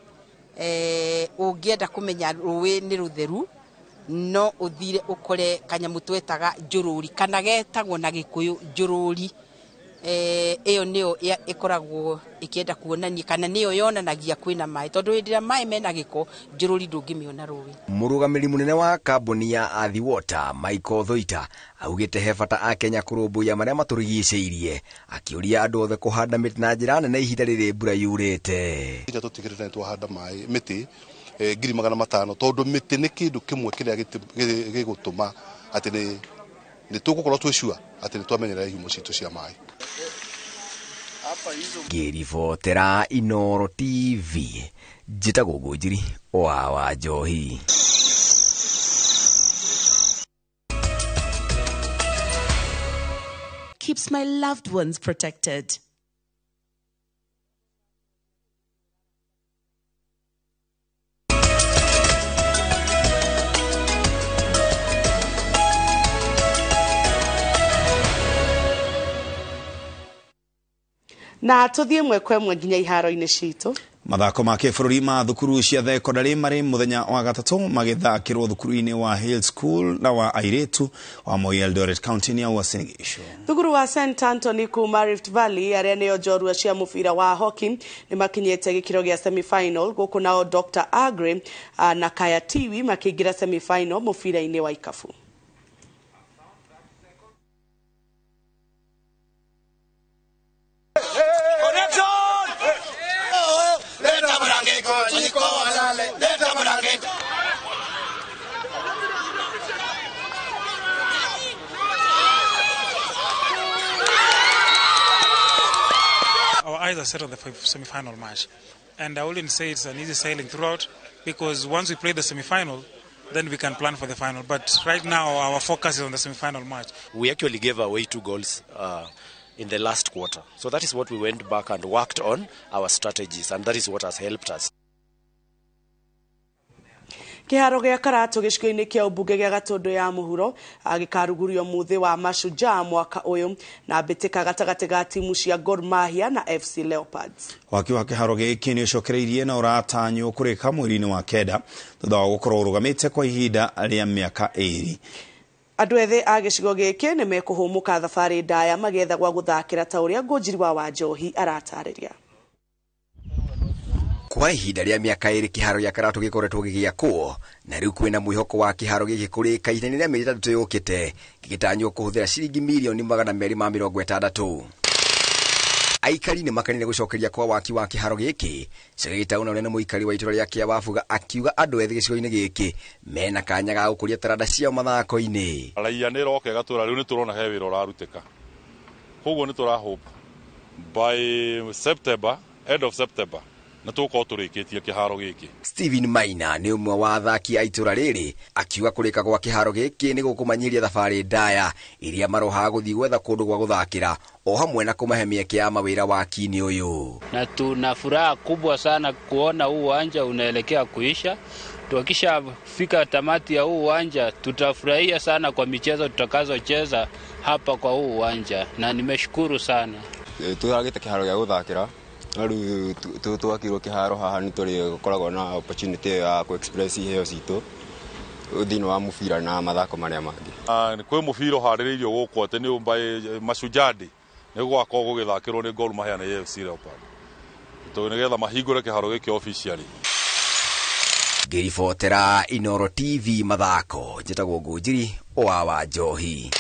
ũngĩenda kũmenya rũĩ nĩ rũtheru No uthire ukore kanyamu twetaga njururi kana getagwo na Gikuyu njururi. Iyo niyo ikoragwo ikienda kuonania kana niyo yonanagia kwina mai tondu hindi ria mai mena giko njururi ndungimiona rui. Murugamiri munene wa kambuni ya Athi Water Michael Thoita augite he bata a Kenya kurumbuiya maria maturigicĩirie, akiuria andu othe kuhanda mĩtĩ na njĩra nene ihinda rĩrĩ mbura yurĩte. Nginya tũtigĩrĩre nĩtwahanda maĩ mĩtĩ 500,000 tondu mĩtĩ nĩ kĩndũ kĩmwe kĩrĩa gĩgũtũma atĩ nĩ tũgũkorwo twĩ sure atĩ nĩ twamenyerera ihumo citũ cia maĩ. Ngĩribotera Inooro TV, njĩtagwo Ngũnjiri wa Wanjohi. Keeps my loved ones protected. Na tuthie mwe kwa mwe nginya iharo-inĩ citũ. Mathako ma kĩbũrũri ma thukuru cia thekondarĩ marĩ mũthenya wa gatatũ magĩthakĩrwo thukuru-inĩ wa Hill School na wa airĩtu wa Moi Eldoret County ya Uasin Gishu. Thukuru wa St Anthony kuma Rift Valley arĩa nĩo njorua cia mũbira wa hockey nĩ makinyĩte gĩkĩro gĩa semi-final, gũkũ nao Dr Agre na Kaya Tiwi makĩingĩra semi-final mũbira-inĩ wa ikabu. Our eyes are set on the semi-final match, and I wouldn't say it's an easy sailing throughout, because once we play the semi-final, then we can plan for the final. But right now, our focus is on the semi-final match. We actually gave away 2 goals in the last quarter, so that is what we went back and worked on our strategies, and that is what has helped us. Kiharo gĩa Karatu gĩcigo-inĩ kĩa ũmbunge gĩa Gatũndũ ya mũhuro gĩkarugurio mũthĩ wa Mashujaa mwaka ũyũ na mbĩtĩka gatagatĩ ga timu cia Gor Mahia na FC Leopards. Waki wa kĩharo gĩkĩ nĩ ũcokereirie na ũratanywo kũrĩka mweri-inĩ wa 9 thutha wa gũkorwo ũrũgamĩte kwa ihinda rĩa mĩaka 2. Andũ ethĩ a gĩcigo gĩkĩ nĩ mekũhũmũka thabarĩ ndaya magĩetha gwa gũthakĩra ta ũrĩa Ngũnjiri wa Wanjohi aratarĩria. Kwa ihinda rĩa mĩaka 2 kĩharo gĩa Karatu gĩkoretwo gĩgĩakwo na rĩu kwĩna mwĩhoko wa kĩharo gĩkĩ kũrĩka ihinda-inĩ rĩa mĩeri 3 yũkĩte, gĩgĩtanywo kũhũthĩra ciringi mirioni 260. Aikari nĩ makanire gũcokeria kwa waki wa kĩharo gĩkĩ. Sergei Tauna ũrĩa nĩ mũikari wa itũra rĩa Kĩawabuga akiuga andũ ethĩ gĩcigo-inĩ gĩkĩ mena kanya ga gũkũria taranda ciao mathako-inĩ. Raia nĩ ĩroka ĩgatwĩra rĩu nĩ tũrona he wĩra ũrarutĩka, koguo nĩ tũrahope by September, end of September na tũgũkorwo tũrĩkĩtie kĩharo gĩkĩ. Steven Maina nĩ ũmwe wa athaki a itũra rĩrĩ akiuga kũrĩka gwa kĩharo gĩkĩ nĩ gũkũmanyiria thabarĩ ndaya iria marohaga gũthiĩ gwetha kũndũ gwa gũthakĩra o hamwe na kũmahe mĩeke ya mawĩra waki-inĩ ũyũ. Na tuna furaha kubwa sana kuona huu uwanja unaelekea kuisha. Tukishafika tamati ya huu uwanja tutafurahia sana kwa michezo tutakazocheza hapa kwa huu uwanja, na nimeshukuru sana. Tũragĩte kĩharo gĩa gũthakĩra na rĩu twakirwo kĩharo haha nĩ tũrĩkoragwo na opportunity ya ku express iheo citũ thĩinĩ wa mũbira na mathako marĩa mangĩ. Kwĩ mũbira ũharĩrĩirio gũkũ atĩ nĩ by Mashujaa Day nĩ gũgakorwo gũgĩthakĩrwo nĩ Gor Mahia na AFC Leopards tondũ nĩgetha mahingũre kĩharo gĩkĩ officially. Ngĩribotera Inooro TV mathako, njĩtagwo Ngũnjiri wa Wanjohi.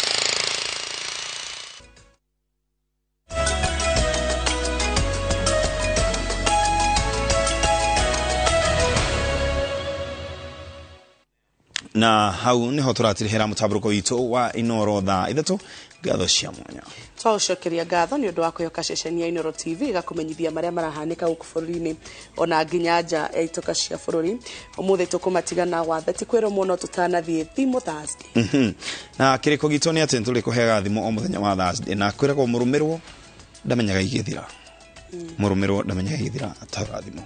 Na hau niho tũratirihĩra mũtambũrũko witũ wa Inooro thaa 3 ngatho cia mwanya. Twaũcokeria ngatho nĩ ũndũ wa kwĩhoka ceceni ya Inooro TV ĩgakũmenyithia marĩa marahanĩka gũkũ bũrũri-inĩ ona nginya nja ya itoka cia bũrũri. Ũmũthĩ tũkũmatigana watheti kwĩrwo mũno tũtanathiĩ thimũ Thursday. Na kĩrĩko gitũ nĩ atĩ nĩtũrĩkũheaga thimũ o mũthenya wa Thursday na kwĩragwo mũrũmĩrwo ndamenyaga igĩthira. Mũrũmĩrwo ndamenyaga igĩthira atahũra thimũ.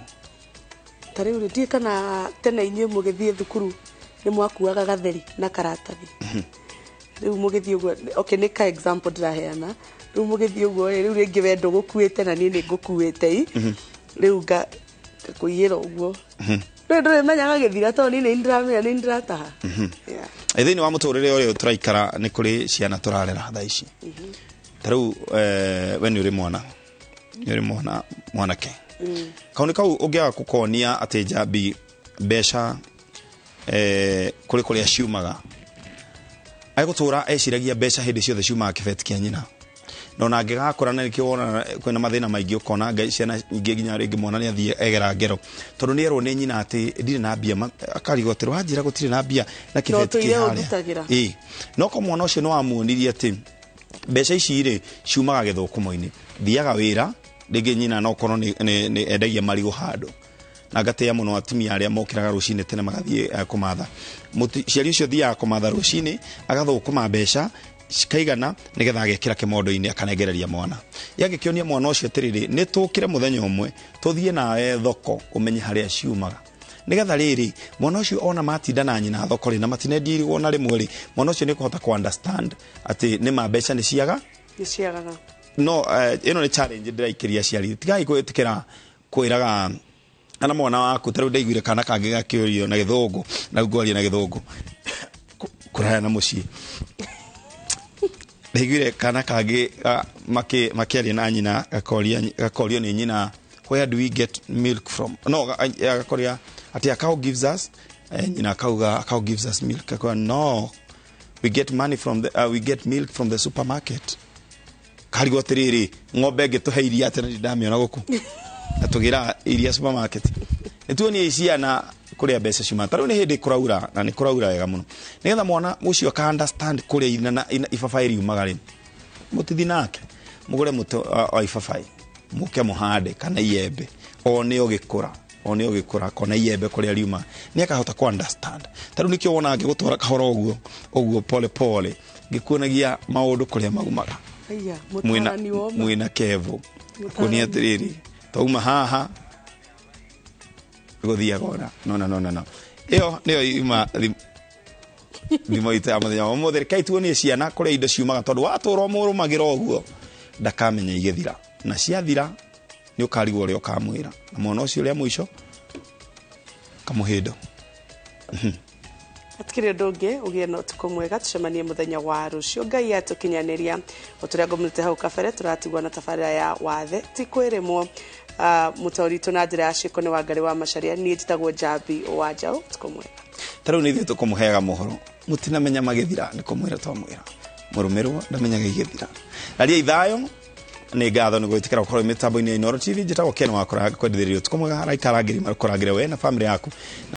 Ta rĩu rĩ ndiũĩ kana tene inyuĩ mũgĩthiĩ thukuru nĩ mwakuaga gatheri na karatathi. Rĩu mũgĩthiĩ ũguo, okay, nĩ ka example ndĩraheana. Rĩu mũgĩthiĩ ũguo rĩ, rĩu rĩngĩ we ndũgũkuĩte na niĩ nĩ ngũkuĩte i. Rĩu ngakũiyĩra ũguo. Ndũrĩmenyaga gĩthira tondũ niĩ nĩndĩramenya nĩndĩrataha. Thĩinĩ wa mũtũrĩre ũyũ tũraikara nĩ kũrĩ ciana tũrarera thaa ici. Ta rĩu we nĩ ũrĩ mwana, nĩ ũrĩ mwana mwanake. Kau nĩ kau ũngĩaga gũkonia atĩ njambi mbeca kũrĩ kũrĩa ciumaga, agũtũra eciragia mbeca hĩndĩ ciothe ciumaga kĩbeti kĩa nyina. Na ona angĩgakũra na nĩkĩo wona kwĩna mathĩna maingĩ, ũkona ngai ciana nyingĩ nginya rĩngĩ mwana nĩ athiĩ egera ngero tondũ nĩ erwo nĩ nyina atĩ ndirĩ na mbia, akarigwo atĩ wanjĩra gũtirĩ na mbia na kĩbeti kĩ harĩa. Ĩĩ, no ko mwana ũcio nĩ wamuonirie atĩ mbeca ici rĩ ciumaga gĩthũkũmo-inĩ, thiaga wĩra rĩngĩ nyina no korwo nĩ endagia marigũ handũ. Na ngatia mũno atumia arĩa mokĩraga rũcinĩ tene magathiĩ kũmatha. Mũciari ũcio thiaga kũmatha rũcinĩ agathũkũma mbeca cikaigana nĩgetha agekĩra kĩmondo-inĩ akanengereria mwana. Yangĩkĩonia mwana ũcio atĩrĩrĩ, nĩ tũkĩre mũthenya ũmwe tũthiĩ nawe thoko ũmenye harĩa ciumaga, nĩgetha rĩrĩ mwana ũcio ona matinda na nyina thoko rĩ na matinendia irigũ ona rĩmwe rĩ, mwana ũcio nĩ kũhota ku understand atĩ nĩ ma mbeca nĩ ciaga, nĩ ciagaga. No ĩno nĩ challenge ndĩraikĩria aciari, tigai gwĩtĩkĩra kwĩraga ana mwana waku. Ta rĩu ndaiguire kana kangĩ gakĩũrio na gĩthũngũ, na ngwaria na gĩthũngũ kũraya na mũciĩ. Ndaiguire kana kangĩ makĩaria na nyina, gakorio nĩ nyina, where do we get milk from? No, gakoria atĩ a cow gives us, nyina akauga a cow gives us milk. Akauga no, we get money from the, we get milk from the supermarket. Karigwo atĩrĩrĩ, ng'ombe ĩngĩtũhe iria atĩ na ndamĩona gũkũ atũgĩra iria supermarket. Nĩtuonie ciana kũrĩa mbeca ciumaga. Ta rĩu nĩ hĩndĩ kũraura na nĩ kũraura wega mũno, nĩgetha mwana ũcio aka understand kũrĩa ibabaĩ riumaga rĩ, mũtithi nake mũgũre mũtĩ wa ibabaĩ mũke mũhande kana iembe, one ũgĩkũra, one ũgĩkũra kona iembe kũrĩa riumaga, nĩ akahota ku understand. Ta rĩu nĩkĩo wonaga ngĩgũtwara kahora ũguo ũguo pole pole ngĩkuonagia maũndũ kũrĩa maumaga. Mwĩna kevo kuonia atĩrĩrĩ, twauma haha gũthiaga ona no no no no ĩyo nĩyo yuma thimo itũ ya mũthenya wa ũmũthĩ. Rekei tuonie ciana kũrĩa indo ciumaga, tondũ watũra ũmũrũmagĩra ũguo ndakamenya igĩthira, na ciathira nĩ ũkarigwo ũrĩa ũkamwĩra, na mwana ũcio ũrĩa mũico kamũhĩndo. Hatikĩrĩ ũndũ ũngĩ, ũgĩe na ũtukũ mwega, tũcemanie mũthenya wa rũciũ. Ngai atũkinyanĩria o tũrĩa ngũmũrĩte hau kabere, tũratigwo na tabarĩra ya wathe ti kwĩrĩmwo. Mũtaũri witũ na njĩra ya ciĩko nĩ Wangarĩ wa Macharia, niĩ njĩtagwo Njambi wa Njaũ. Ũtukũ mwega. Ta rĩu nĩ ithuĩ tũkũmũheaga mohoro, mũtinamenya magĩthira, nĩ kũmwĩra twamwĩra mũrũmĩrwo ndamenyaga igĩthira. Aria ithayo nĩ ngatho nĩ gwĩtĩkĩra gũkorwo mĩtambo-inĩ ya Inooro TV. Njĩtagwo Ken wa Kũranga, kwendithĩrĩria ũtukũ mwega, araikara ngiri marũkũrangĩre we na bamĩrĩ yaku.